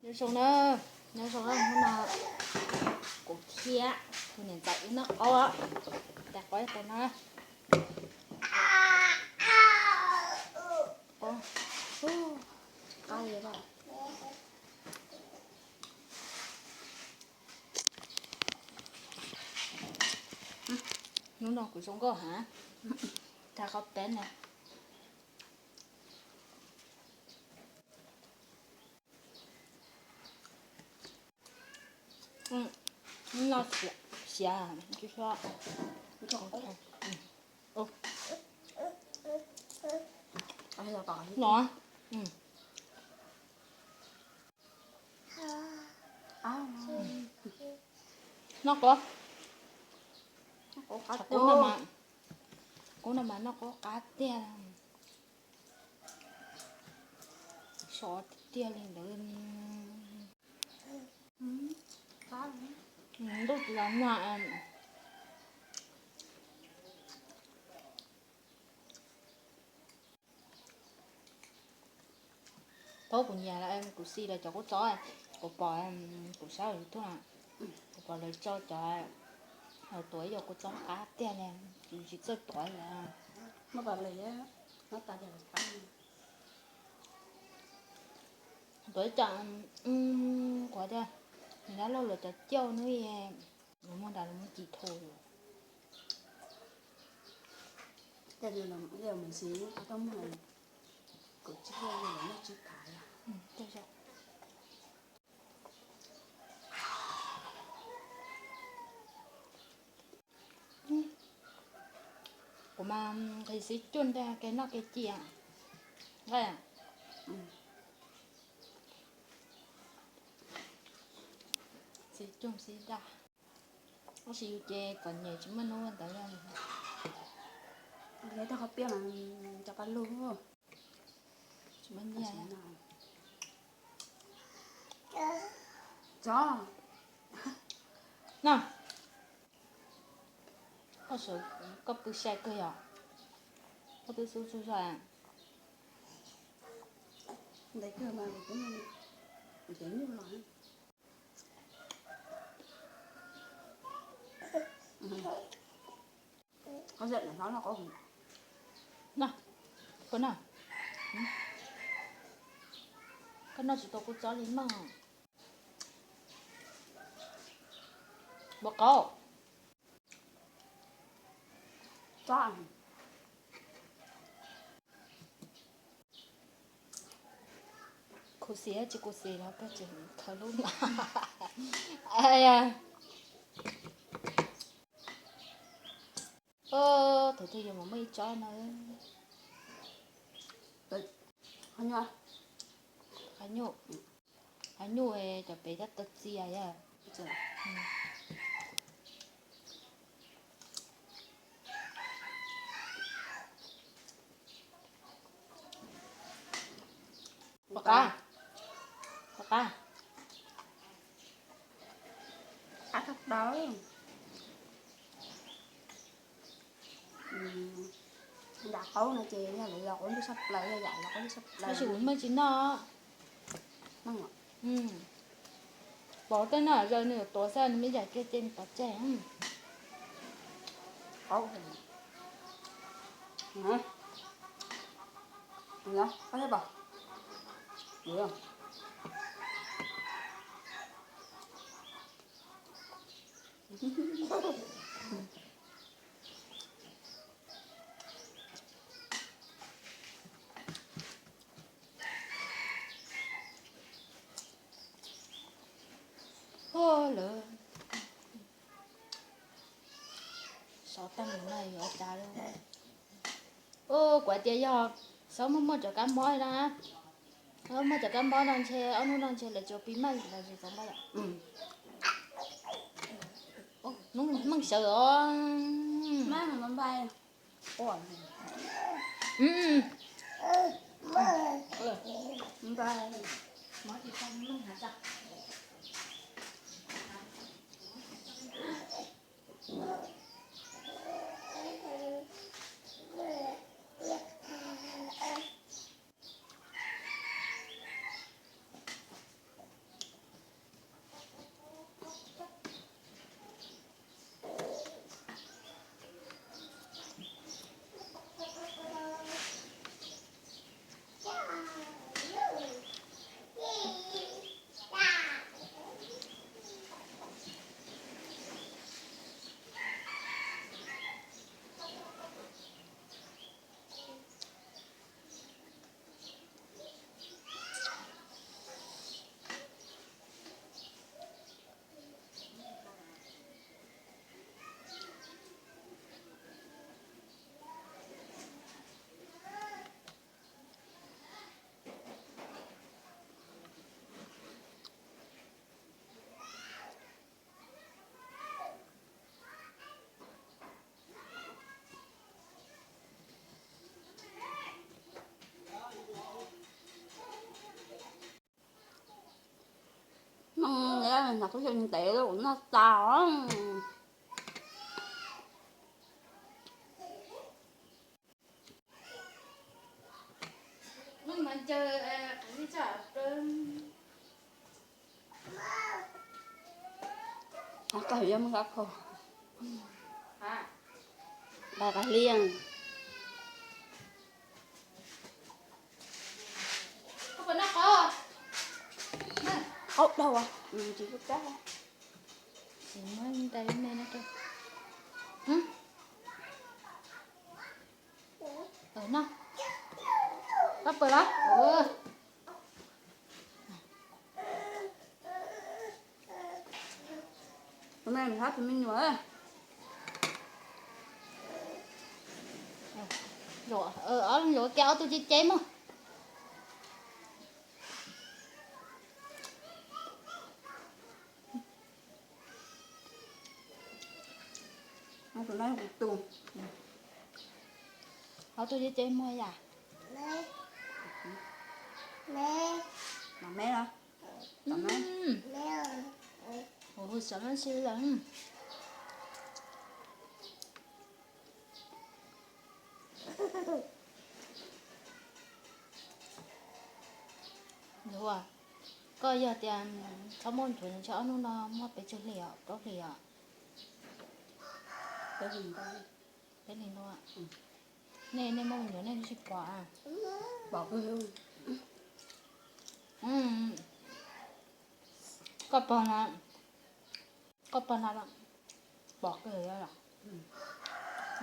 Nyob zoo na, nyob zoo na, hnub no kuv thiab kuv niam ntxawm wb noj qaub, tais qaub ib qho no. Qaub, qab li. Hnub no kuv zoo nkauj heev, tag qaub peb na. No siav, no. Noj qab, qab no mas, qab no mas noj qab qab tiag, sov tiag tiag li ntawd. Ntuj tsis los nag. Thaum kuv nyiam kuv xis lawv cov kub txob, kuv pom, kuv saib hauv YouTube na, kuv pom lawv tso cov tuav ib co kub txob qab tiag li, kuv tsis txawj tuav li. Tuav ib co, kuv tias, nws dab laug lawv cov cauj no, muaj nram lawv muaj cim thau. Kuv mas nqhis xib cuaj ntag, kev noj kev ciam. Xib cuaj xib daj. Tab sis yus ces txom nyem tsis muaj hnub ua ntawd. Tau qhov piaj mas cov paj lug tsis muaj nyiaj. Txog no, koj sawv, koj pw sai kawg yom, koj twb xub xub zog. Ntev kawg mas kuv cev nyuj los. Koj noj, koj noj tsis tau kub txob li mog. Npua qaub. Khuv xim tsis khuv xim los koj tseem khaws lub no. Thaum twg yuav mam muaj ib tsob no. Qab nyuj, qab nyuj cov pem coj tau txias yom. Pom qab, pom qab. Qab kawg tau. Yam qaub no ces yog lawv los qaub ntuj tshaj plaws, yog yam los qaub ntuj tshaj plaws. Tab sis kuv muaj tsis noj. Pom tej no zaws nws yuav tuav xwb, nws me yam kiag ces nws pov tseg. Qaub. Qab thiab pom. Lawv sov tag mus no yuav ua cas li. Kuv hais tias yog xav muaj muaj cov kab mob no, muaj cov kab mob no ntshe ob hnub no ntshe lawv tsuas pis maj los zis txaus npaj yom. Hnub meej sawv os. Nov kuj yog ntev lawm, noj tas. Koj yuav mus qab kho. Qab qab liaj. Qaub daug, tsis kub kab. Tsis muab nrog me no. Noj. Koj pw los? Tus me nyuam. Ob, yuav ob tug cev cev mog. Ob tug cev cev mog yam. Tom me los? Tom me. Ua xav mab si lawm. Koj yog tias txhob muaj nchuav, ntshe ob hnub no muaj pes tsawg hlis os, plaub hlis os? Peb hlis no. Nej, nej muaj me nyuam nej tsis pom? Koj pog no, koj pog no pom kawg li.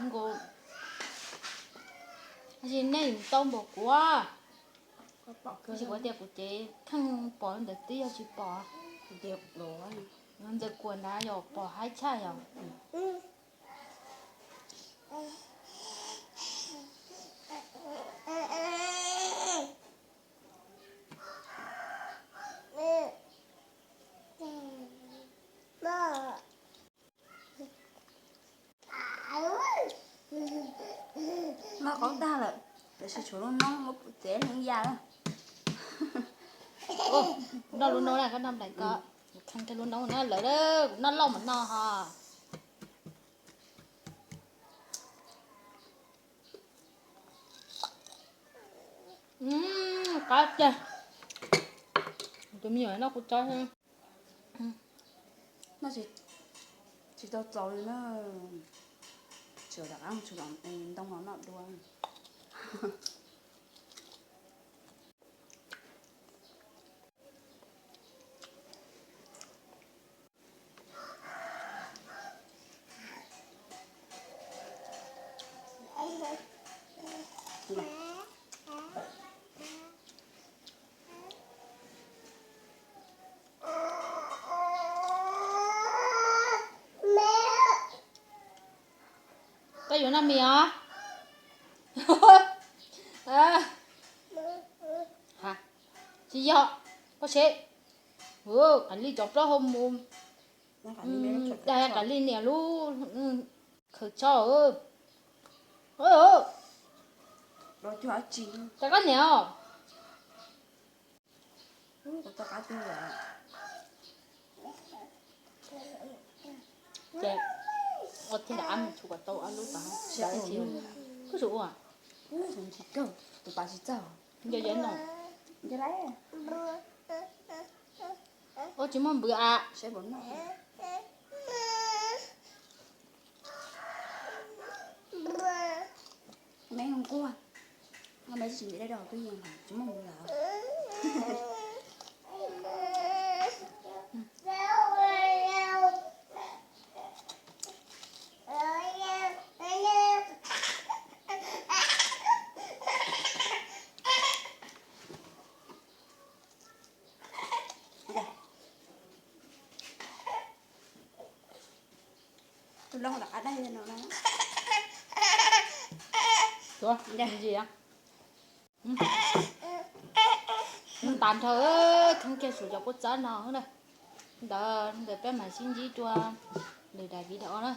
Nkaus, tab sis nej tau npaum kuv, tab sis kuv tias kuv cev kheej pom ntawd twb yog tsis pom. Ntxawm kuam ntawd yog pom haib tshaj yom. Noj qaub tag lawm, tiam sis tshuav lub noob muab pub tsev neeg ya lawm. Noj lub noob na, koj noj nplaim ko. Kheej kiag lub noob na lawm, kuv noj loj mas noj ho. Qab tiag. Tus me nyuam noj kuv tsob. Noj tsis tau txaus li na. Tsuas rov qab mus tsuas ntoo los noj dua. Koj yuav noj mis os? Tsis yog, koj seb. Kav liam cov plaub hau mus. Dag Kav liam niam lub khaws tsho. Cas koj niam os? Ces ua tiag rov qab mus tshuav kom tau ob lub tod. Koj tsum ua. Tus pas tsis txawj. Nco yov no. Ua tsis muaj npws a. Me nquag, me tsis npis dej rau hauv tub yees, tsis muaj npws lawm. Tus loj rov qab daig no na. Tuav ntsis. Noj tas nrho, kheej kiag su cov kua txob no na. Ntawd ntawd peb mam sib ntsib dua lwm daim video na.